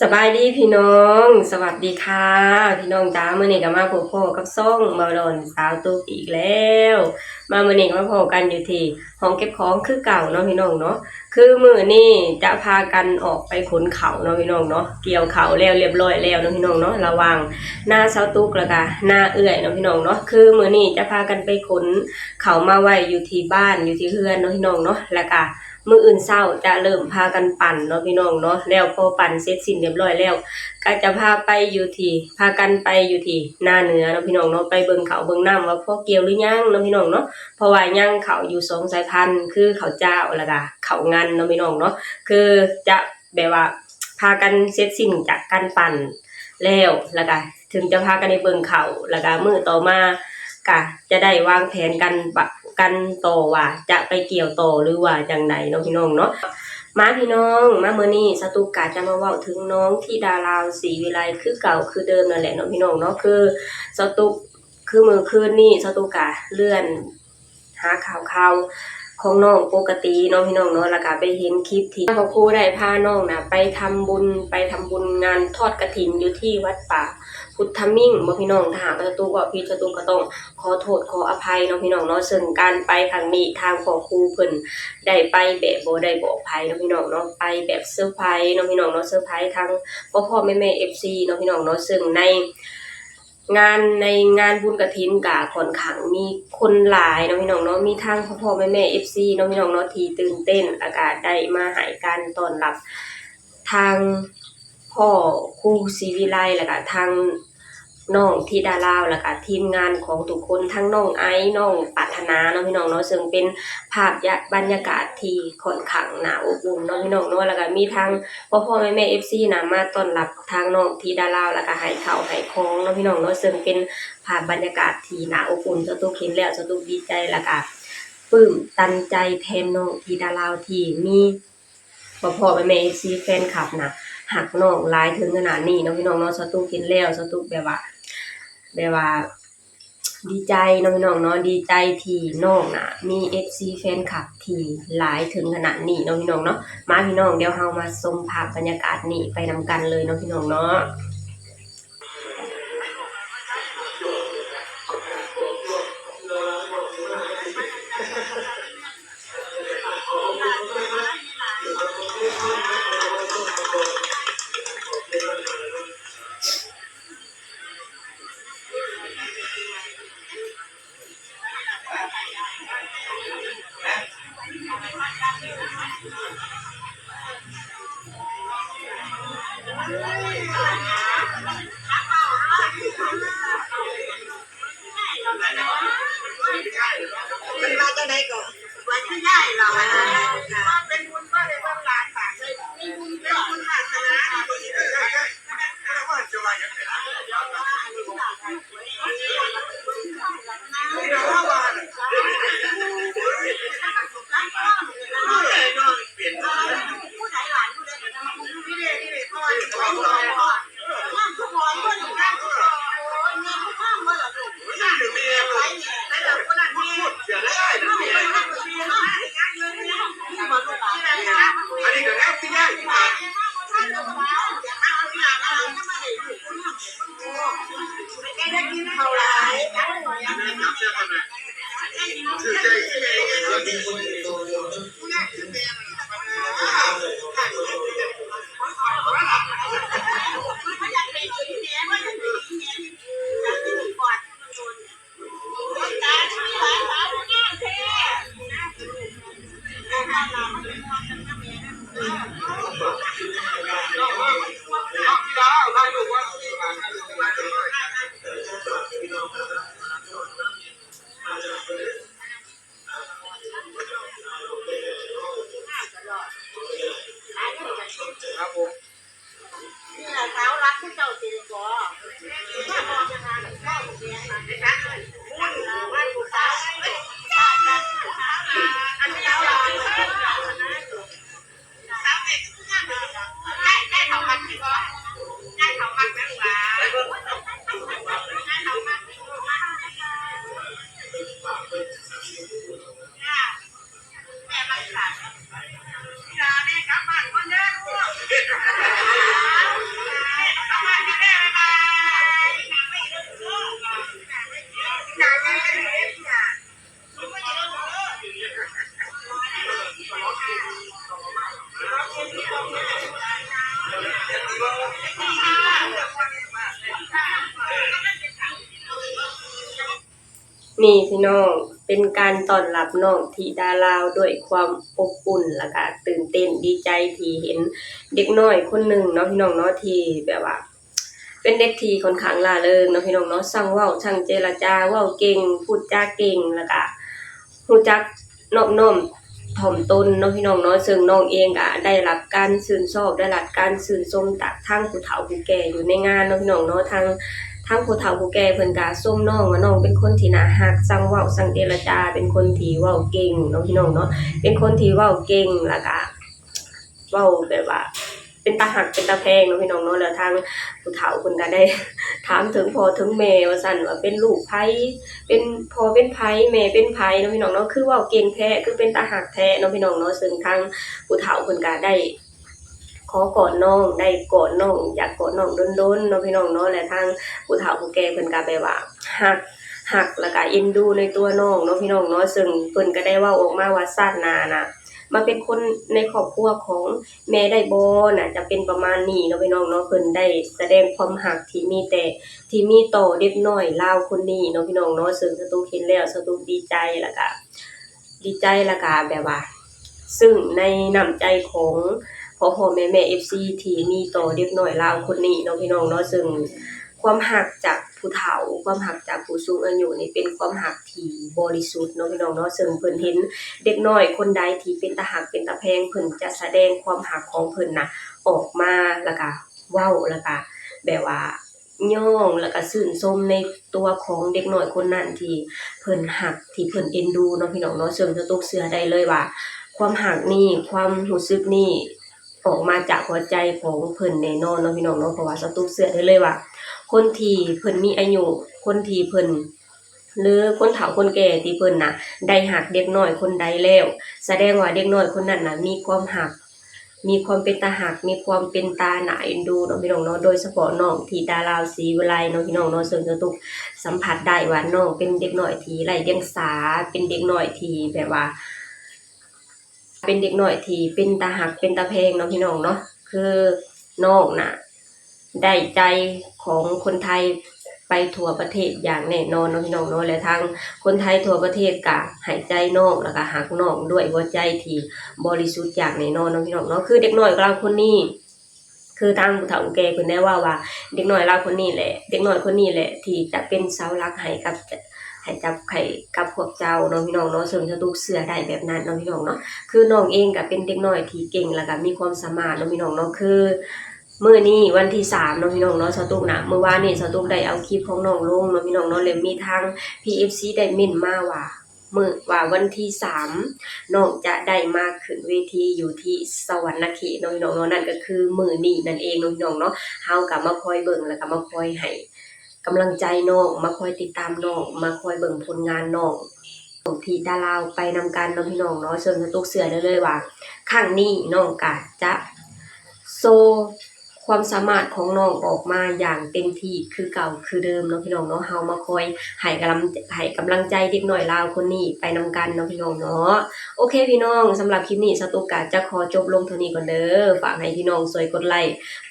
ສະບາຍດີພີ່ນ້ອງ ສະຫວັດດີຄ່ະພີ່ນ້ອງຈ້າ. ມື້ນີ້ກໍມາພົບພໍ້ກັບຊ່ອງເບົາດອນສາວຕຸກອີກແລ້ວ. ມາມື້ນີ້ກໍມາພໍ້ກັນຢູ່ທີ່ຫ້ອງເກັບຂອງຄືເກົ່າເນາະພີ່ນ້ອງເນາະ. ຄືມື້ນີ້ຈະພາກັນອອກໄປຂົນເຂົ້າເນາະພີ່ນ້ອງເນາະ. ກ່ຽວເຂົ້າແລ້ວລຽບຮ້ອຍແລ້ວເນາະພີ່ນ້ອງເນາະ ລະຫວ່າງນາສາວຕຸກ ແລ້ວກະນາເອື້ອຍເນາະພີ່ນ້ອງເນາະ. ຄືມື້ນີ້ຈະພາກັນໄປຂົນເຂົ້າມາໄວ້ຢູ່ທີ່ບ້ານ ຢູ່ທີ່ເຮືອນເນາະພີ່ນ້ອງເນາະ. ແລ້ວກະ ມື້ອື່ນເຊົ້າຈະເລີ່ມພາກັນປັ່ນເນາະພີ່ນ້ອງເນາະ. ແລ້ວພໍປັ່ນເສັດສິ້ນລຽບຮ້ອຍແລ້ວ ກໍຈະພາໄປຢູ່ທີ່ ພາກັນໄປຢູ່ທີ່ນາເໜືອເນາະພີ່ນ້ອງເນາະ ໄປເບິ່ງເຂົ້າເບິ່ງນ້ຳວ່າພໍກ່ຽວຫຼືຍັງເນາະພີ່ນ້ອງເນາະ. ເພາະວ່າຍັງເຂົ້າຢູ່ສອງສາຍພັນ ຄືເຂົ້າຈ້າວ ແລ້ວກະເຂົ້າງັນເນາະພີ່ນ້ອງເນາະ. ຄືຈະແບບວ່າພາກັນເສັດສິ້ນຈາກການປັ່ນແລ້ວ ແລ້ວກະ ເຖິງຈະພາກັນໄດ້ເບິ່ງເຂົ້າ ແລ້ວກະມື້ຕໍ່ມາກະຈະໄດ້ວາງແຜນກັນ ກັນຕໍ່ວ່າຈະໄປກ່ຽວຕໍ່ ຫຼືວ່າຈັ່ງໃດເນາະພີ່ນ້ອງເນາະ. ມາພີ່ນ້ອງ ມາມື້ນີ້ສາວຕຸກກະຈະມາເວົ້າເຖິງນ້ອງທິດາລາວ ສີວິໄລ ຄືເກົ່າຄືເດີມນັ້ນແຫຼະເນາະພີ່ນ້ອງເນາະ. ຄືສາວຕຸກ ຄືມື້ຄືນນີ້ສາວຕຸກກະເລື່ອນ ຫາຂ່າວຄາວຂອງນ້ອງປົກກະຕິເນາະພີ່ນ້ອງເນາະ. ແລ້ວກະໄປເຫັນຄລິບທີ່ພໍ່ຄູໄດ້ພານ້ອງນະໄປທຳບຸນ ໄປທຳບຸນງານທອດກະຖິນຢູ່ທີ່ວັດປ່າພຸດທະມິງບໍພີ່ນ້ອງ. ຖ້າຫາກວ່າສາວຕຸກເວົ້າຜິດ ສາວຕຸກກໍຕ້ອງຂໍໂທດຂໍອະໄພເນາະພີ່ນ້ອງເນາະ. ເຊິ່ງການໄປຄັ້ງນີ້ທາງພໍ່ຄູເພິ່ນໄດ້ໄປແບບບໍ່ໄດ້ບອກໃຜເນາະພີ່ນ້ອງເນາະ ໄປແບບເຊີໄພເນາະພີ່ນ້ອງເນາະ. ເຊີໄພທັງພໍ່ໆແມ່ໆ ເອັຟຊີເນາະພີ່ນ້ອງເນາະ. ເຊິ່ງໃນ ງານ ໃນງານບຸນກະຖິນກະຂ້ອນຂ້າງມີຄົນຫຼາຍເນາະພີ່ນ້ອງເນາະ. ມີທັງພໍ່ໆແມ່ໆ ເອັຟຊີເນາະພີ່ນ້ອງເນາະ ທີ່ຕື່ນເຕັ້ນ ແລ້ວກະໄດ້ມາໃຫ້ການຕ້ອນຮັບທາງພໍ່ຄູສີວິໄລ ແລ້ວກະທາງນ້ອງທິດາລາວ ແລ້ວກະທີມງານຂອງທຸກຄົນ ທັງນ້ອງໄອ ນ້ອງປາດຖະໜາເນາະພີ່ນ້ອງເນາະ. ເຊິ່ງເປັນພາບ ບັນຍາກາດທີ່ຂ້ອນຂ້າງໜ້າອົບອຸ່ນເນາະພີ່ນ້ອງເນາະ. ແລ້ວກະມີທັງພໍ່ໆແມ່ໆ ເອັຟຊີນະມາຕ້ອນຮັບ ທາງນ້ອງທິດາລາວ ແລ້ວກະໃຫ້ເຂົ້າໃຫ້ຂອງເນາະພີ່ນ້ອງເນາະ. ເຊິ່ງເປັນພາບບັນຍາກາດທີ່ໜ້າອົບອຸ່ນ ສາວຕຸກເຫັນແລ້ວ ສາວຕຸກດີໃຈ ແລ້ວກະປຶ້ມຕັນໃຈແທນນ້ອງທິດາລາວ ທີ່ມີພໍ່ໆແມ່ໆ ເອັຟຊີ ແຟນຄລັບນະ ຮັກນ້ອງຫຼາຍເຖິງຂະໜາດນີ້ເນາະພີ່ນ້ອງເນາະ. ສາວຕຸກເຫັນແລ້ວ ສາວຕຸກແບບວ່າ ແບບວ່າ ດີໃຈເນາະພີ່ນ້ອງເນາະ ດີໃຈທີ່ນ້ອງນະມີເອັຟຊີແຟນຄລັບທີ່ຫຼາຍເຖິງຂະໜາດນີ້ເນາະພີ່ນ້ອງເນາະ. ມາພີ່ນ້ອງ ດຽວເຮົາມາຊົມພາບບັນຍາກາດນີ້ໄປນຳກັນເລີຍເນາະພີ່ນ້ອງເນາະ. ເພິ່ນວ່າຈັ່ງໃດກໍ ວ່າຄືຍ້າຍລາວ ເປັນບຸນກໍໄດ້ເບິ່ງຫຼານບາດເລີຍ ມີບຸນ ເປັນບຸນວາສະໜາດີເດີ. ນີ້ພີ່ນ້ອງ ເປັນການຕ້ອນຮັບນ້ອງທິດາລາວດ້ວຍຄວາມອົບອຸ່ນ ແລ້ວກະຕື່ນເຕັ້ນດີໃຈທີ່ເຫັນເດັກນ້ອຍຄົນໜຶ່ງເນາະ ພີ່ນ້ອງເນາະ ທີ່ແບບວ່າ ເປັນເດັກທີ່ຂ້ອນຂ້າງລ່າເລີງເນາະ ພີ່ນ້ອງເນາະ ຊ່າງເວົ້າ ຊ່າງເຈລະຈາ ເວົ້າເກັ່ງ ພູດຈາເກັ່ງ ແລ້ວກະຮູ້ຈັກນອບນ້ອມຖ່ອມຕົນເນາະ ພີ່ນ້ອງເນາະ ເຊິ່ງນ້ອງເອງກະໄດ້ຮັບການຊື່ນຊອບ ໄດ້ຮັບການຊື່ນຊົມຈາກທາງຜູ້ເຖົ້າຜູ້ແກ່ຢູ່ໃນງານເນາະ ພີ່ນ້ອງເນາະ ທາງ ທາງຜູ້ເຖົ້າຜູ້ແກ່ເພິ່ນກະຊົມນ້ອງວ່າ ນ້ອງເປັນຄົນທີ່ໜ້າຮັກ ຊ່າງເວົ້າ ຊ່າງເຈລະຈາ ເປັນຄົນທີ່ເວົ້າເກັ່ງເນາະ ພີ່ນ້ອງເນາະ ເປັນຄົນທີ່ເວົ້າເກັ່ງ ແລ້ວກະເວົ້າແບບວ່າເປັນຕາຮັກເປັນຕາແພງເນາະ ພີ່ນ້ອງເນາະ ແລ້ວທາງຜູ້ເຖົ້າເພິ່ນກະໄດ້ຖາມເຖິງພໍ່ເຖິງແມ່ວ່າຊັ້ນ ວ່າເປັນລູກໃຜ ເປັນ ພໍ່ເປັນໃຜ ແມ່ເປັນໃຜເນາະ ພີ່ນ້ອງເນາະ ຄືເວົ້າເກັ່ງແທ້ ຄືເປັນຕາຮັກແທ້ເນາະ ພີ່ນ້ອງເນາະ ເຊິ່ງທາງຜູ້ເຖົ້າເພິ່ນກະໄດ້ ຂໍກອດນ້ອງ ໄດ້ກອດນ້ອງ ຢາກກອດນ້ອງດົນໆເນາະ ພີ່ນ້ອງເນາະ ແລະທາງຜູ້ເຖົ້າຜູ້ແກ່ເພິ່ນກະແບບວ່າຮັກ ຮັກ ແລ້ວກະເອັນດູໃນຕົວນ້ອງເນາະ ພີ່ນ້ອງເນາະ ເຊິ່ງເພິ່ນກະໄດ້ເວົ້າອອກມາວ່າ ຊາດໜ້ານະ ມາເປັນຄົນໃນຄອບຄົວຂອງແມ່ໄດ້ບໍ່ ໜ້າຈະເປັນປະມານນີ້ເນາະ ພີ່ນ້ອງເນາະ ເພິ່ນໄດ້ສະແດງຄວາມຮັກທີ່ມີແຕ່ ທີ່ມີຕໍ່ເດັກນ້ອຍລາວຄົນນີ້ເນາະ ພີ່ນ້ອງເນາະ ເຊິ່ງສາວຕຸກເຫັນແລ້ວ ສາວຕຸກດີໃຈ ແລ້ວກະ ດີໃຈ ແລ້ວກະແບບວ່າ ຊຶ່ງໃນນ້ຳໃຈຂອງພໍ່ໆແມ່ໆ ເອັຟຊີ ທີ່ມີຕໍ່ເດັກນ້ອຍລາວຄົນນີ້ເນາະ ພີ່ນ້ອງເນາະ ເຊິ່ງຄວາມຮັກຈາກຜູ້ເຖົ້າ ຄວາມຮັກຈາກຜູ້ສູງອາຍຸນີ້ ເປັນຄວາມຮັກທີ່ບໍລິສຸດເນາະ ພີ່ນ້ອງເນາະ ເຊິ່ງເພິ່ນເຫັນເດັກນ້ອຍຄົນໃດທີ່ເປັນຕາຮັກເປັນຕາແພງ ເພິ່ນຈະສະແດງຄວາມຮັກຂອງເພິ່ນນະອອກມາ ແລ້ວກະເວົ້າ ແລ້ວກະແບບວ່າ ຍ້ອງ ແລ້ວກະຊື່ນຊົມໃນຕົວຂອງເດັກນ້ອຍຄົນນັ້ນທີ່ເພິ່ນຮັກ ທີ່ເພິ່ນເອັນດູເນາະ ພີ່ນ້ອງເນາະ ເຊິ່ງສາວຕຸກເຊື່ອໄດ້ເລີຍວ່າ ຄວາມຮັກນີ້ ຄວາມຮູ້ສຶກນີ້ ອອກມາຈາກຫົວໃຈຂອງເພິ່ນແນ່ນອນເນາະ ພີ່ນ້ອງເນາະ ເພາະວ່າສາວຕຸກເຊື່ອໄດ້ເລີຍວ່າ ຄົນທີ່ເພິ່ນມີອາຍຸ ຄົນທີ່ເພິ່ນ ຫຼື ຄົນເຖົ້າຄົນແກ່ທີ່ເພິ່ນນະໄດ້ຮັກເດັກນ້ອຍຄົນໃດແລ້ວ ສະແດງວ່າເດັກນ້ອຍຄົນນັ້ນນະມີຄວາມຮັກ ມີຄວາມເປັນຕາຮັກ ມີຄວາມເປັນຕາໜ້າເອັນດູເນາະ ພີ່ນ້ອງເນາະ ໂດຍສະເພາະນ້ອງທິດາລາວ ສີວິໄລເນາະ ພີ່ນ້ອງເນາະ ເຊິ່ງສາວຕຸກສຳຜັດໄດ້ວ່ານ້ອງເປັນເດັກນ້ອຍທີ່ໄຮ້ດຽງສາ ເປັນເດັກນ້ອຍທີ່ແບບວ່າ ເປັນເດັກນ້ອຍທີ່ເປັນຕາຮັກເປັນຕາແພງເນາະ ພີ່ນ້ອງເນາະ ຄືນ້ອງນະ ໄດ້ໃຈຂອງຄົນໄທໄປທົ່ວປະເທດຢ່າງແນ່ນອນເນາະ ພີ່ນ້ອງເນາະ ແລະທາງຄົນໄທທົ່ວປະເທດກະໃຫ້ໃຈນ້ອງ ແລ້ວກະຮັກນ້ອງດ້ວຍຫົວໃຈທີ່ບໍລິສຸດຢ່າງແນ່ນອນເນາະ ພີ່ນ້ອງເນາະ ຄືເດັກນ້ອຍລາວຄົນນີ້ ຄືທາງຜູ້ເຖົ້າຜູ້ແກ່ເພິ່ນໄດ້ເວົ້າວ່າ ເດັກນ້ອຍລາວຄົນນີ້ແຫຼະ ເດັກນ້ອຍຄົນນີ້ແຫຼະທີ່ຈະເປັນເສົາຫຼັກໃຫ້ກັບ ໃຫ້ກັບ ໃຫ້ກັບພວກເຈົ້າເນາະ ພີ່ນ້ອງເນາະ ເຊິ່ງສາວຕຸກເຊື່ອໄດ້ແບບນັ້ນເນາະ ພີ່ນ້ອງເນາະ ຄືນ້ອງເອງກະເປັນເດັກນ້ອຍທີ່ເກັ່ງ ແລ້ວກະມີຄວາມສາມາດເນາະ ພີ່ນ້ອງເນາະ ຄື ມື້ນີ້ວັນທີສາມເນາະ ພີ່ນ້ອງເນາະ ສາວຕຸກນະ ມື້ວານນີ້ສາວຕຸກໄດ້ເອົາຄລິບຂອງນ້ອງລົງເນາະ ພີ່ນ້ອງເນາະ ແລ້ວມີທາງ ພີເອັຟຊີ ໄດ້ເມັ້ນມາວ່າ ມື້ ວ່າວັນທີສາມ ນ້ອງຈະໄດ້ມາຂຶ້ນເວທີຢູ່ທີ່ສະຫວັນນະເຂດເນາະ ພີ່ນ້ອງເນາະ ນັ້ນກະຄືມື້ນີ້ນັ້ນເອງເນາະ ພີ່ນ້ອງເນາະ ເຮົາກະມາຄອຍເບິ່ງ ແລ້ວກະມາຄອຍໃຫ້ກຳລັງໃຈນ້ອງ ມາຄອຍຕິດຕາມນ້ອງ ມາຄອຍເບິ່ງຜົນງານນ້ອງ ທີ່ດາລາວໄປນຳກັນເນາະ ພີ່ນ້ອງເນາະ ເຊິ່ງສາວຕຸກເຊື່ອໄດ້ເລີຍວ່າ ຄັ້ງນີ້ນ້ອງກະຈະໂຊຄວາມສາມາດຂອງນ້ອງອອກມາຢ່າງເຕັມທີ່ຄືເກົ່າຄືເດີມເນາະ ພີ່ນ້ອງເນາະ ເຮົາມາຄອຍໃຫ້ກຳລັງ ໃຫ້ກຳລັງໃຈເດັກນ້ອຍລາວຄົນນີ້ໄປນຳກັນເນາະ ພີ່ນ້ອງເນາະ ໂອເຄ ພີ່ນ້ອງ ສຳລັບຄລິບນີ້ສາວຕຸກກະຈະຂໍຈົບລົງເທົ່ານີ້ກ່ອນເດີ ຝາກໃຫ້ພີ່ນ້ອງຊ່ວຍກົດໄລ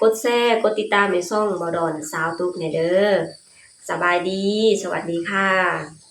ກົດແຊ ກົດຕິດຕາມໃຫ້ຊ່ອງເບົາດອນສາວຕຸກແດ່ເດີ ສະບາຍດີ ສະຫວັດດີຄ່ະ.